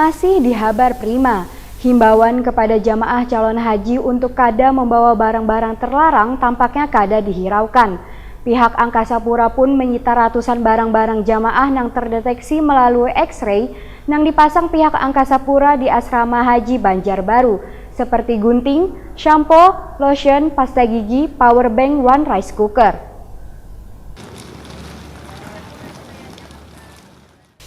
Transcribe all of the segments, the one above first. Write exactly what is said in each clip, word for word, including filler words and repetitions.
Masih di Habar Prima, himbauan kepada jamaah calon haji untuk kada membawa barang-barang terlarang tampaknya kada dihiraukan. Pihak Angkasa Pura pun menyita ratusan barang-barang jamaah nang terdeteksi melalui X-ray nang dipasang pihak Angkasa Pura di Asrama Haji Banjarbaru, seperti gunting, shampoo, lotion, pasta gigi, power bank, wan rice cooker.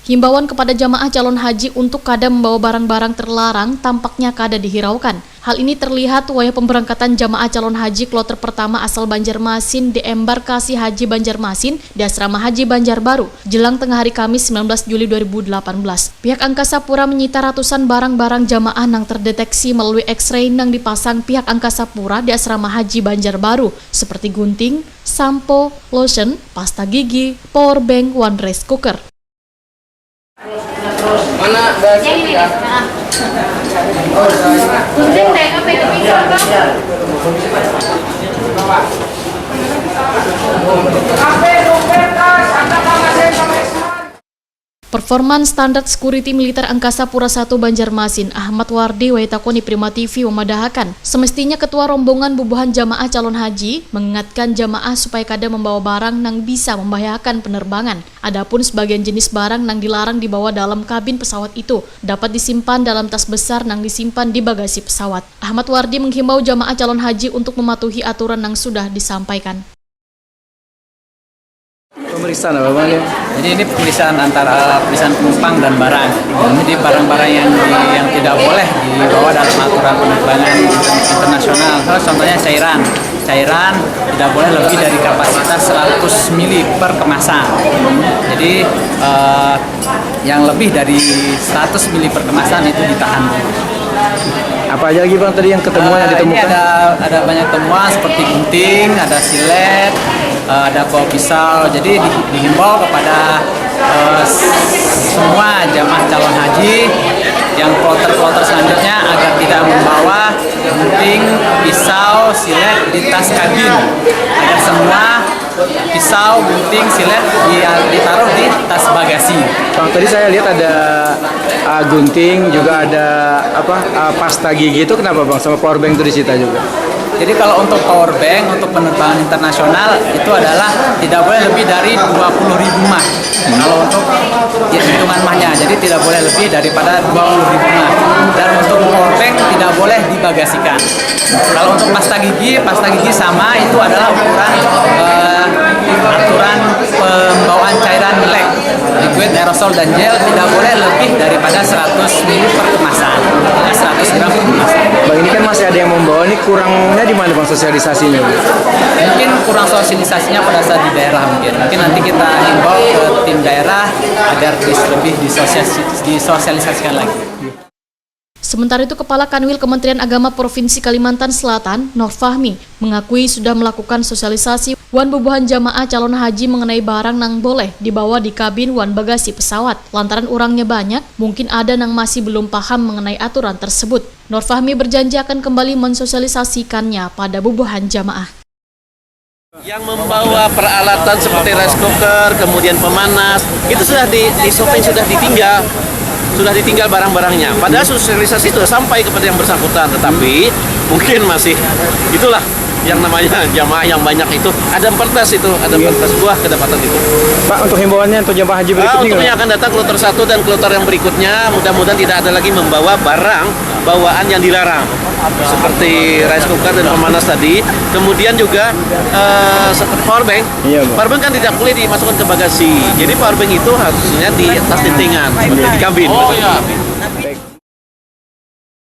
Himbauan kepada jamaah calon haji untuk kada membawa barang-barang terlarang tampaknya kada dihiraukan. Hal ini terlihat wayah pemberangkatan jamaah calon haji kloter pertama asal Banjarmasin di embarkasi Haji Banjarmasin di Asrama Haji Banjarbaru, jelang tengah hari Kamis sembilan belas Juli dua ribu delapan belas. Pihak Angkasa Pura menyita ratusan barang-barang jamaah nang terdeteksi melalui X-ray nang dipasang pihak Angkasa Pura di Asrama Haji Banjarbaru, seperti gunting, sampo, lotion, pasta gigi, power bank, wan rice cooker. Performan Standar Security Militer Angkasa Pura satu Banjarmasin, Ahmad Wardi, wayah takuni Prima T V, memadahakan, semestinya ketua rombongan bubuhan jamaah calon haji mengingatkan jamaah supaya kada membawa barang nang bisa membahayakan penerbangan. Adapun sebagian jenis barang nang dilarang dibawa dalam kabin pesawat itu dapat disimpan dalam tas besar nang disimpan di bagasi pesawat. Ahmad Wardi menghimbau jamaah calon haji untuk mematuhi aturan nang sudah disampaikan. Pemeriksaan apa bang? Jadi ini pemeriksaan antara pemeriksaan penumpang dan barang. Jadi barang-barang yang yang tidak boleh dibawa dalam aturan penerbangan internasional. Contohnya cairan, cairan tidak boleh lebih dari kapasitas seratus mili per kemasan. Jadi eh, yang lebih dari seratus mili per kemasan itu ditahan. Apa aja lagi bang tadi yang ketemuan yang ditemukan? Ada ada banyak temuan seperti gunting, ada silet, eh, ada pisau. Jadi dihimbau kepada eh, semua jamaah calon haji yang kloter-kloter selanjutnya agar tidak membawa gunting, pisau, silet di tas kabin. Agar semua pisau, gunting, silet ditaruh di tas bagasi. Bang, tadi saya lihat ada uh, gunting, juga ada apa uh, pasta gigi itu kenapa bang? Sama power bank itu disita juga? Jadi kalau untuk power bank untuk penerbangan internasional itu adalah tidak boleh lebih dari dua puluh ribu mah. Kalau untuk ya, hitungan mahnya, jadi tidak boleh lebih daripada dua puluh ribu mah. Dan untuk power bank tidak boleh dibagasikan. Kalau untuk pasta gigi, pasta gigi sama itu adalah ukuran eh, aturan pembawaan cairan lek, liquid, aerosol dan gel tidak boleh lebih daripada seratus mili per kemasan, ya, seratus gram per kemasan. Bang, ini kan masih ada yang membawa, ini kurangnya di mana bang sosialisasinya? Mungkin kurang sosialisasinya pada saat di daerah mungkin. Mungkin nanti kita himbau ke tim daerah agar lebih disosialisasikan lagi. Sementara itu, Kepala Kanwil Kementerian Agama Provinsi Kalimantan Selatan, Nur Fahmi, mengakui sudah melakukan sosialisasi wan bubuhan jamaah calon haji mengenai barang nang boleh dibawa di kabin wan bagasi pesawat. Lantaran urangnya banyak, mungkin ada nang masih belum paham mengenai aturan tersebut. Nur Fahmi berjanji akan kembali mensosialisasikannya pada bubuhan jamaah. Yang membawa peralatan seperti rice cooker, kemudian pemanas, itu sudah di, di shopping sudah ditinggal, sudah ditinggal barang-barangnya. Padahal sosialisasi sudah sampai kepada yang bersangkutan, tetapi mungkin masih itulah yang namanya jamaah yang banyak itu ada empat belas itu ada empat belas buah kedapatan itu. Pak, untuk himbauannya untuk jemaah haji berikutnya. Ah, untuk yang akan datang kloter satu dan kloter yang berikutnya mudah-mudahan tidak ada lagi membawa barang bawaan yang dilarang seperti rice cooker dan pemanas tadi. Kemudian juga uh, power bank. Iya, power bank kan tidak boleh dimasukkan ke bagasi. Jadi power bank itu harusnya di atas tintingan, di kabin. Oh iya.